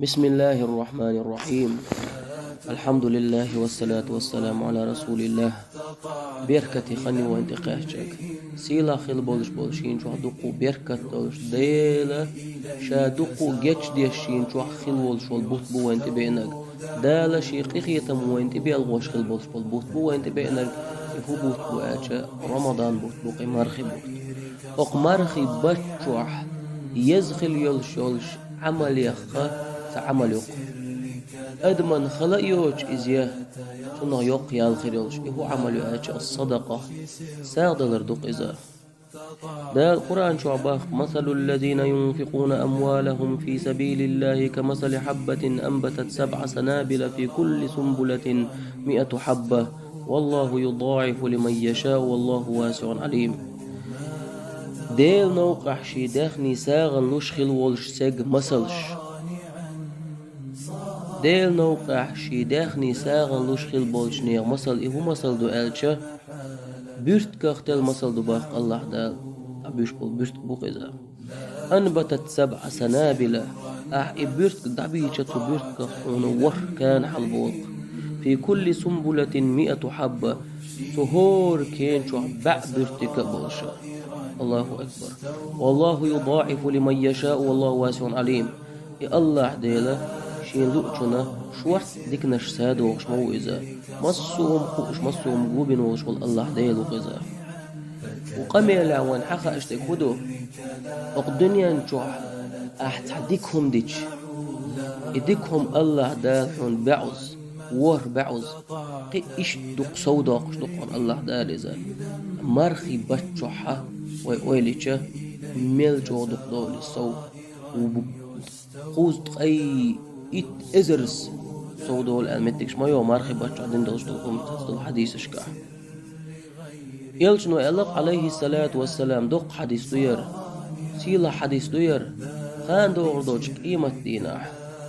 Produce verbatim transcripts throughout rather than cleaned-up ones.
بسم الله الرحمن الرحيم. الحمد لله والصلاة والسلام على رسول الله. Беркате хан ю вайн тӀекхаьччаг. Сийлахь хила болуш болу шен чохь дуккха беркат долуш, Дела ша дуккха гечдеш шен чохь хила волуш волу бутт бу вайн тӀебеанарг. Дала шен къинхетам вайн тӀебелхош хила болуш болу бутт бу вайн тӀебеанарг. И хӀун бутт бу аьлча, Рамадан бутт бу, кхин мархи бутт. Окху мархи баттахь еза хила йолуш йолуш Ӏамал яккха цхьа Ӏамал ю-кх. Адамна хала а йоцуш иза я, цунах йоккха ял хир йолуш, и хӀун Ӏамал ю аьлча, ас-садакъа, сагӀа далар ду-кх иза. Дала Къуръан чохь боху: مثل الذين ينفقون أموالهم في سبيل الله كمثل حبة أنبتت سبع سنابل في كل سنبلة مئة حبة والله يضاعف لمن يشاء والله واسع عليم. Делан новкъахь шен даьхни сагӀина луш хила волуш стеган масалш. Делан новкъахь шен даьхни сагӀина луш хила болчу нехан масал, и хӀун масал ду аьлча, буьртигах телла масал ду боху Аллахь Дала. Ткъа буьйш болу буьртиг бу-кх иза. أنبتت سبع سنابل. Ахь и буьртиг дӀабийча, цу буьртигах хьуна ворхӀ кана хьалабогӀу-кх. في كل سنبلة مئة حبة. Цу хӀора кена чохь бӀе буьртиг а болуш. Аллаху акбар. والله يضاعف لمن يشاء والله واسع عليم. И Аллахь Дела шен луучунна шорта диканаш садогӀуш ма ву иза. Массо а хӀума хууш, массо а хӀума го бина волуш волу Аллахь Дела ву-кх иза. Ву къамелехь вайн хьахааш дерг хӀун ду? Окху дуьнен чохь ахь цхьа дика хӀума дича, и дика хӀума Аллахь Дала хьуна бӀозза, ворхӀ бӀозза, кхин иштта дукха сов доккхуш ду-кх хьуна Аллахь Дала иза. Мархи баттахь вай ойла йича, мел чӀогӀа дукха долу иза сов. Ву бу- Кхузткъе итт эзарза сов долу аьлла меттигаш ма йогӀу мархи баттахь дина долуш долу хӀума цхьацца долу хьадисашкахь. Элчано аьлла-кх, Ӏалайхиссалату вассалам, доккха хьадис ду яра, сийлахь хьадис ду яра, хан догӀур долчу къематан дийнахь: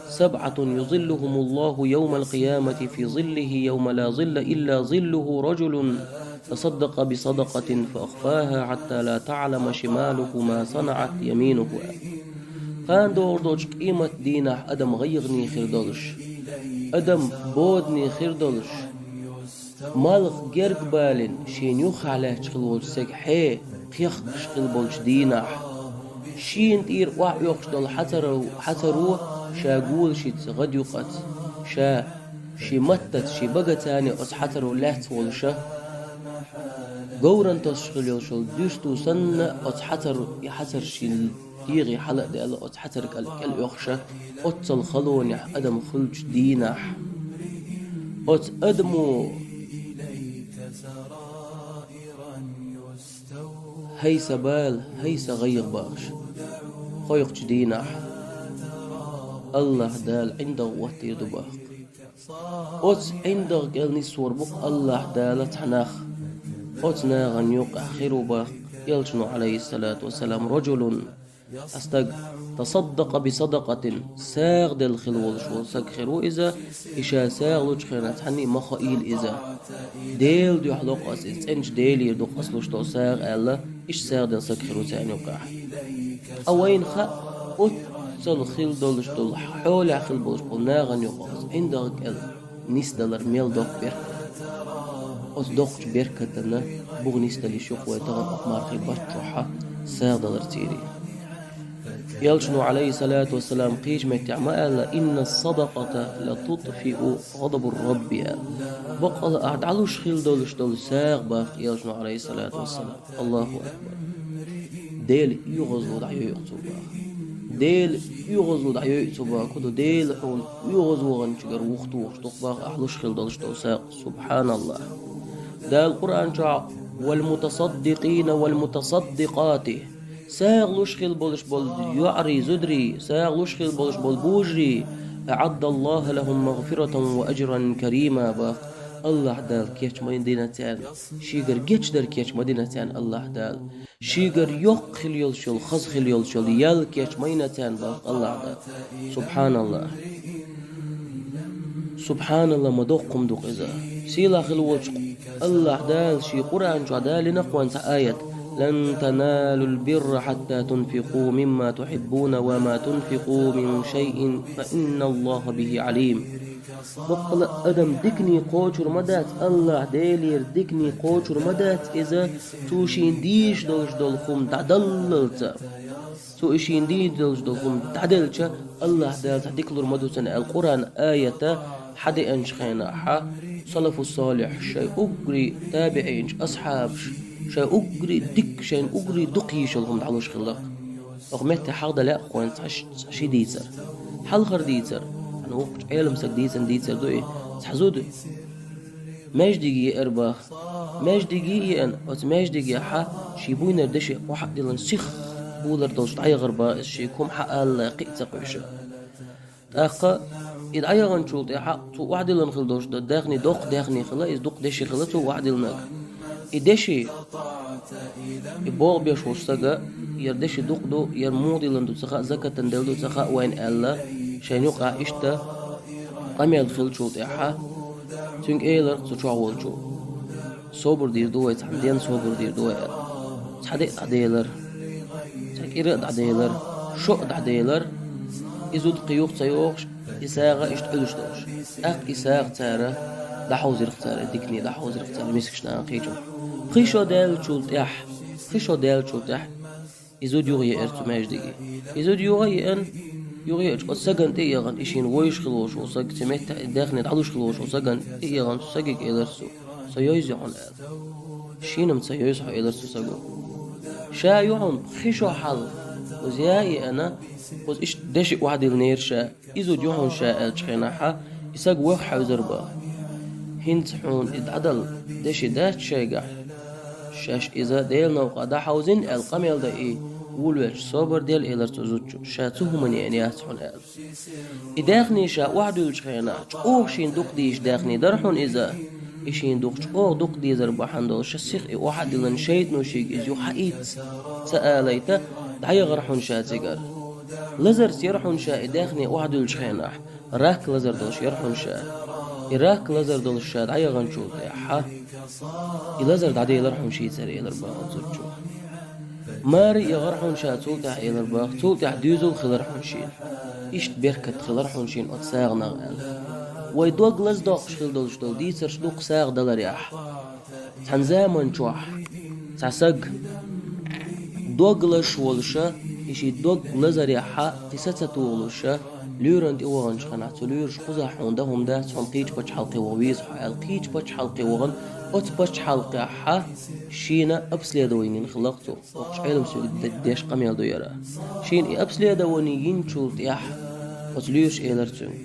سبعة يظلهم الله يوم القيامة في ظله يوم لا ظل إلا ظله رجل تصدق بصدقة فأخفاها حتى لا تعلم شماله ما صنعت يمينه. Хан догӀур долчу къематан дийнахь адам гӀайгӀане хир долуш, адам бодане хир долуш, малх герга балийна шена юххехь лаьтташ хила волчу стеган хье кхехкаш хила болчу дийнахь, шена тӀера охьаоьхуш долу хьацаро, хьацаро ша гулашца гӀадъю-кх оцу, ша шен маттаца, шен багаца оцу хьацаро лаьцна волуш, говран тосуш хила йолуш йолу дуьрста санна, оцу хьацаро, и хьацар шен дегӀе хьала а даьлла, оцу хьацар кӀел-, кӀел оьхуш, оццал халонехь адам хуьлучу дийнахь, оцу адамо: «ХӀай сан бала, хӀай сан гӀайгӀа», — бохуш, кхойкхучу дийнахь Аллахь Дала ӀиндагӀ оттийр ду боху. Оцу ӀиндагӀ кӀел нисвор бу-кх Аллахь Дала цхьа нах. Оцу нахана юкъахь хир ву боху Элчано, Ӏалайхиссалату вассалам, رجل, цхьа стаг, تصدق بصدقة, сагӀа делла хила волуш волу стаг хир ву иза, и ша сагӀа лучу хенахь цхьанна а ма хаийла иза. Делан дуьхьа ло-кх ас иза, цӀеначу Делера ду-кх ас луш долу сагӀа аьлла, иштта сагӀа делла стаг хир ву царна юкъахь. Ткъа вайна хаьа, оццал хила долуш долу, хьолехь хила болуш болу нахана юкъахь оцу ӀиндагӀ кӀел нисдалар мел доккха беркат. Оцу доккхачу беркатана буха нисдала йиш ю-кх вай тахана окху мархи баттахь сагӀа далар церан. Элчано, Ӏалайхиссалату вассалам, кхечу меттехь ма аьлла: «إن الصدقة لتطفئ غضب الرب», — аьлла. Баккъала ахь дӀалуш хила долуш долу сагӀа, боху Элчано, Ӏалайхиссалату вассалам. Аллаху акбар. Делан оьгӀазло дӀайойу цо, боху. Делан оьгӀазло дӀайойу цо, боху. Ду Дела хьуна оьгӀаз ваханчуьнгара вухатухуш ду-кх, боху, ахь луш хила долуш долу сагӀа. СубхьаналлахӀ. Дала Къуръан чохь: «والمتصدقين والمتصدقات». СагӀа луш хила болуш болу йоӀарий, зударий, сагӀа луш хила болуш болу божарий: «أعد الله لهم مغفرة وأجرا كريما», — боху. Аллахь Дала кечма дина царна. Шегара гечдар кечма дина царна Аллахь Дала. Шегара йоккха хила йолуш йолу, хаза хила йолуш йолу ял кечма йина царна, боху Аллахь Дала. СубхьаналлахӀ. СубхьаналлахӀ, ма доккха хӀума ду-кх иза. Сийлахь хила волчу Аллахь Дала шен Къуръан чохь далийна-кх вайн цхьа аят: لن تنالوا البر حتى تنفقوا مما تحبون وما تنفقوا من شيء فإن الله به عليم. Боккъала адам дикане кхочур ма дац, Аллахь Делера дикане кхочур ма дац иза, цо шийна дийш долуш долу хӀума дӀадаллалца. Цо и шийна дийш долуш долу хӀума дӀаделча, Аллахь Дала цхьа дика лур ма ду цунна аьлла Къуръан аята хьадеанчу хенахь, салафу салихь, шайн уггаре табиӀинаш, асхьабаш, шайн уггаре дика, шайна уггаре дукха йиш йолу хӀума дӀалуш хилла. Оха метте хьахдан лаьа-кх вайна цхьа ш-, цхьа ши дийцар. Хьалхара дийцар, хьан воккхачу Ӏелам стага дийцина дийцар ду и, цхьа зуда маьждиге еара боху. Маьждиге а еана, оцу маьждигехь шен буйнара деши охьа а диллина, сиха улар долуш дӀаяхара боху иза, шега хӀума хьаала кхин а ца кхуьйсуш. ТӀаккха и дӀаяханчул тӀаьхьа цо охьадиллина хилла долуш ду, даьхни доккха даьхни хилла, иза дукха деши хилла цо охьадиллинарг. И деши, и боху беш волчу стага, яра деши дукха ду, яра муха диллина ду ца хаьа, закатана делла ду ца хаьа вайна аьлла, шайна юкъахь иштта къамел хиллачул тӀаьхьа, цуьнга элира цу чохь волчо: «Собар дийр ду вай, цхьана денна собар дийр ду вай», – аьлла. Цхьа де а дӀаделира, цхьа кӀира а дӀаделира, шо а дӀаделира, и зуда кхин юха ца йогӀуш, и сагӀа иштта Ӏуьллуш долуш. ТӀаккха и сагӀа цара дӀахьовзира-кх цара, дикане дӀахьовзира-кх цара мискачу нахана кхечу. Пхи шо даьллачул тӀаьхьа, пхи шо даьллачул тӀаьхьа, и зуда юха еара цу маьждиге. И зуда юха а еана, юха еача, оцу сагана тӀе а яхана, и шена вевзаш хилла волуш волу саг, цу метта и даьхни дӀалуш хилла волуш волу сагана тӀе а яхана, цу сагага элира цо: «Со йовзий хьуна?» – аьлла. «Шена-м ца йовзу хьо», – элира цу саго. Ша ю хьуна пхи шо хьалха, кхуза яа а еана, кхуза иштта деши охьадиллинера ша. И зуда ю хьуна ша аьллачу хенахь, и саг ваха хьаьвзира боху. ХӀинца хьуна и дӀадала деши дац шайгахь, шаьш иза Делан новкъа дӀахьовзийна аьлла къамел дан и волавелча, собар де, элира цу зудчо, ша цу хӀуманна еана яц хьуна аьлла. И даьхни ша охьадуьллучу хенахь, чӀогӀа шена дукха дийша даьхни дара хьуна иза. И шена дукха чӀогӀа дукха дезар бахьана долуш, ша сиха и охьа а диллина, шайтӀано шега иза юха хьаийца ца алийта, дӀаяхара хьуна ша цигара. Лазарца яра хьуна ша и даьхни охьадуьллучу хенахь, рак лазар долуш яра хьуна ша. И рак лазар долуш ша дӀаяханчул тӀаьхьа, и лазар дӀаделира хьуна шийцара, элира боху зудчо. Маре а яхара хьуна ша цул тӀаьхьа, элира боху, цул тӀаьхьа доьзал а хилира хьуна шена. Иштта беркат хилира хьуна шена оцу сагӀанах аьлла. Вай дог лаздоккхуш хилла долуш долу дийцарш дукха сагӀа даларехь. Цхьана заман чохь цхьа саг дог лазаш волуша, и шен дог лазарехьа, кхин са ца тухалуша, лоьрана тӀе ваханчу хенахь, цу лоьраша кхузахь хьуна дан хӀума дац, хьуна кхечу пачхьалкхе ваха веза хьо аьлла, кхечу пачхьалкхе вахана, оцу пачхьалкхехьа шена обследование йина хилла-кх цо. Воккхачу Ӏелам стага де-, деш къамел ду яра. Шена и обследование йинчул тӀаьхьа оцу лоьраша элира цуьнга: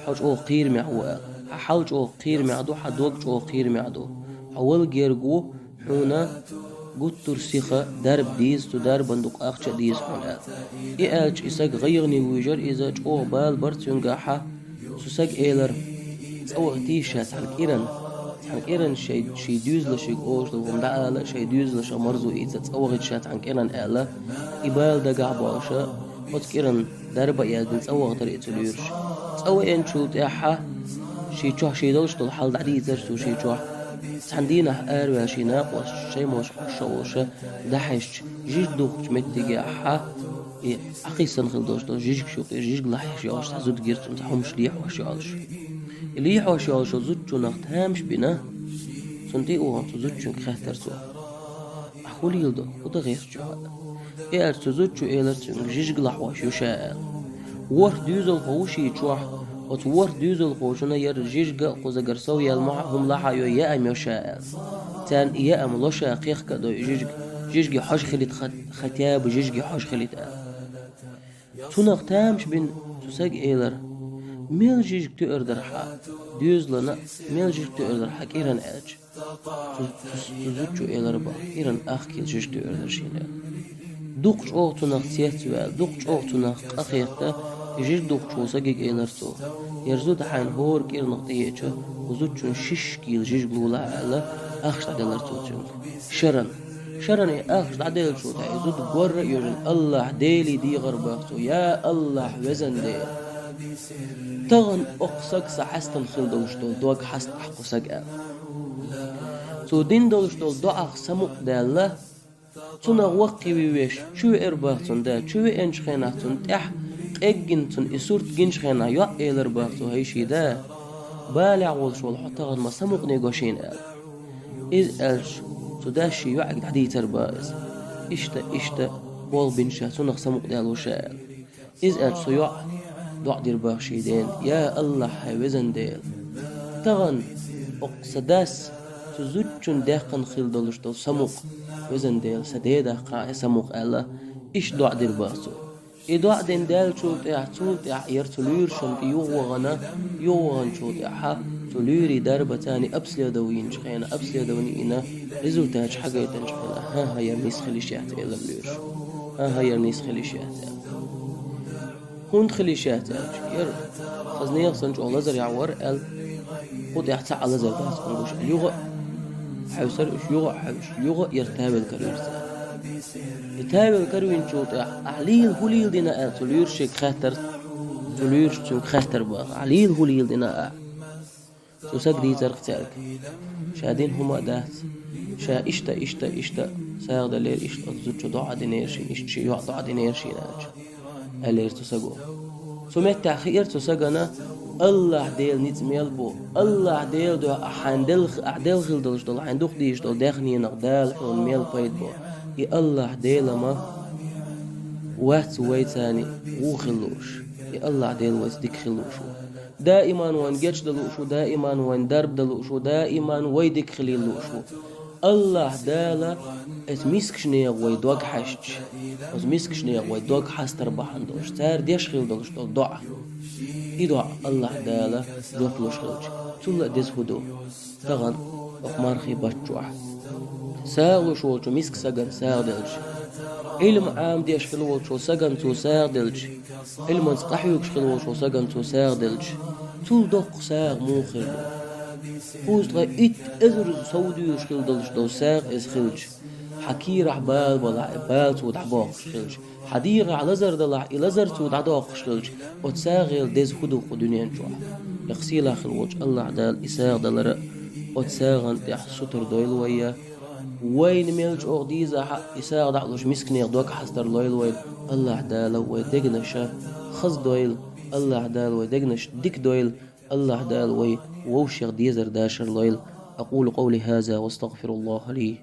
«Хьо чӀогӀа кхерамехь ву», – аьлла. «Хьан хьал чӀогӀа кхерамехь ду, хьан дог чӀогӀа кхерамехь ду. Хьо вала герга ву, хьуна гуттар а сиха дарба деза, цу дарбан дукха ахча а деза хьуна», – аьлла. И аьлча, и саг гӀайгӀане вуьйжира, иза чӀогӀа бала бара цуьнгахьа. Цу сага элира: «ЦӀа вахийтийша ша цхьана кӀирана, цхьана кӀирана шайн, шайн доьзалшка олуш долу хӀума дӀаала, шайн доьзалшка марзо ийца, цӀа вахийта ша цхьана кӀирана», – аьлла. И бала дагахь болуша, оцу кӀиран дарба а яздина, цӀа вахийтира и цу лоьраша. ЦӀа веанчул тӀаьхьа шен чохь, шен долуш долу хьал дӀадийцира цо шен чохь. Цхьана дийнахь араваьлла шен накъосташца, шайн моча хьош а волуша, дӀахьаьжча, жижиг духкучу меттигехьа, и Ӏакхиссана хилла долуш долу жижиг юкъе жижиг лахьеш йолуш цхьа зуда гира цунна, цхьа хӀумаш лехьош йолуш. И лехьош йолуш йолу зудчунах тамаш бина, цунна тӀе а вахана, цу зудчуьнга хаьттира цо: «Ахь хӀун леладо, хӀун дан гӀерта шу?» И аьлча, цу зудчо элира цуьнга: «Жижиг лахьош ю ша», – аьлла. ВорхӀ доьзалхо ву шен чохь, оцу ворхӀ доьзалхочунна яра жижиг а кхузагара сов яьлла ма хьа, хӀума лахьа а йой, яам йо ша аьлла. Царна и яам ло ша, кхехка а дой жижиг, жижиге хьожа хилийта, ха-, хатяба жижиге хьожа хилийта аьлла. Цунах тамаш бина цу сага элира: «Мел жижиг туьар дара хьан доьзална, мел жижиг туьар дара хьан кӀирана?» – аьлча, цу, цу, цу зудчо элира боху: «КӀирана ах кила жижиг туьар дара шена», – аьлла. Дукха чӀогӀа цунах цецваьлла, дукха чӀогӀа цунах къахетта, и жижиг духкучу сагага элира цо: «ХӀара зуда хьайна хӀора кӀиранах тӀееача, кху зудчунна шишша кила жижиг лулахь», – аьлла, ахча дӀаделира цо цуьнга. Шаран. Шаран и ахча дӀаделлачул тӀаьхьа и зуда горра а йожийна, Аллахь Деле дехар боху цо: «Я Аллахь, везан Дела! Тахана окху сага сан хьаьстина хилла долуш долу дог хьаста ахь кху сага», – аьлла. Цо дина долуш долу доӀах самукъадаьлла, Цунах ваккхийвеш, чу веар бах цун да, чу веанчу хенахь цунна тӀехь къеггина цунна и сурт гинчу хенахь йоӀ элар бах цо: «ХӀай ший да, балехь волуш волу хьо тахана ма самукъане го шена», – аьлла. Иза аьлча, цу дас шен йоӀиг дӀадийцар бах иза. Иштта, иштта, болх бина ша, цунах самукъадаьлла ву ша аьлла. Иза аьлча, цу йоӀа доӀа дира бах шен дена: «Я АллахӀ, хьайн везан Дела, тахана оккха сан дас цу зудчунна даьккхина хилла долуш долу самукъа, везан Дела, сан ден даккха хьайн самукъа», – аьлла, иштта доӀа дира бах цо. И доӀа дина даьллачул тӀаьхьа, цул тӀаьхьа яра цу луьйрашна тӀе юхавахана, юхаваханчул тӀаьхьа цу луьйрийн дарба царна обследовать йинчу хенахь, обследование йина, результаташ хьагайтинчу хенахь, хӀан-хӀа, яра нийса хила йиш яц, элира луьйраша. ХӀан-хӀа, яра нийса хила йиш яц, аьлла. ХӀунда хила йиш яц аьлча, яра хаза нехан санна чӀогӀа лазарехь вара аьлла, кху тӀехь цхьа а лазар дац хьуна гуш аьлла. Юха а хьаьвсира уьш, юха а хьаьвсира, юха а яра тавелла каравира цара. И тавелла каравинчул тӀаьхьа: «Ахь лийла хӀун лийла дина?» – аьлла, цу луьйрашка хаьттира, цу луьйраша цуьнга хаьттира бах: «Ахь лийла хӀун лийла дина?» – аьлла. Цу сага дийцира-кх цаьрга: «Ша дина хӀума а дац, ша иштта, иштта, иштта сагӀа делира, иштта оцу зудчо доӀа динера шена, иштта шен йоӀа доӀа динера шена», – аьлча, аьллера цу саго. Цу меттехь хиира цу сагана: «АллахӀ Дела ницкъ мел бу, АллахӀ Дела дуьхьа ахь хьайн делла, ахь делла хилла долуш долу, хьайн дукха дийзаш долу даьхнинах Дала хьуна мел пайда бо. И АллахӀ Дела ма вац вайца вуха хила лууш, и АллахӀ Дела вайца дика хила лууш ву. Даиман вайна гечдан лууш ву, даиман вайна дарба дан лууш ву, даиман вай дика хилийла лууш ву. АллахӀ Дала оцу мискачу нехан вай дог хьаьжча, оцу мискачу нехан вай дог хьастар бахьана долуш, цара деш хилла долуш долу доӀа. И доӀа АллахӀ Дала жоп луш хилча, цул а деза хӀун ду тахана окху мархийн баттахь? СагӀа луш волчу миска сагана сагӀа делча, Ӏилма Ӏамадеш хилла волчу сагана цо сагӀа делча, Ӏилманца къахьоьгуш хилла волчу сагана цо сагӀа делча, цул доккха сагӀа муха хир ду? Кхузткъе итт эзар сов дуьйлуш хилла долуш долу сагӀа иза хилча, хьан кийрахь бала балахь, и бала цо дӀабоккхуш хилча, хьан дегӀахь лазар далахь, и лазар цо дӀадоккхуш хилча, оцу сагӀал деза хӀун ду кху дуьнен чохь? Кху сийлахь хилла волчу АллахӀ Дала и сагӀа далар а, оцу сагӀана тӀехь сутара дойла вай, вайна мел чӀогӀа дезахь а, и сагӀа дӀа а луш, мисканех дог хьастар лойла вайна. АллахӀ Дала вай дегнаш хаза дойла, АллахӀ Дала вай дегнаш дика дойла, АллахӀ Дала вай вовшех дезар дашар лойла. أقول قولي هذا وأستغفر الله لي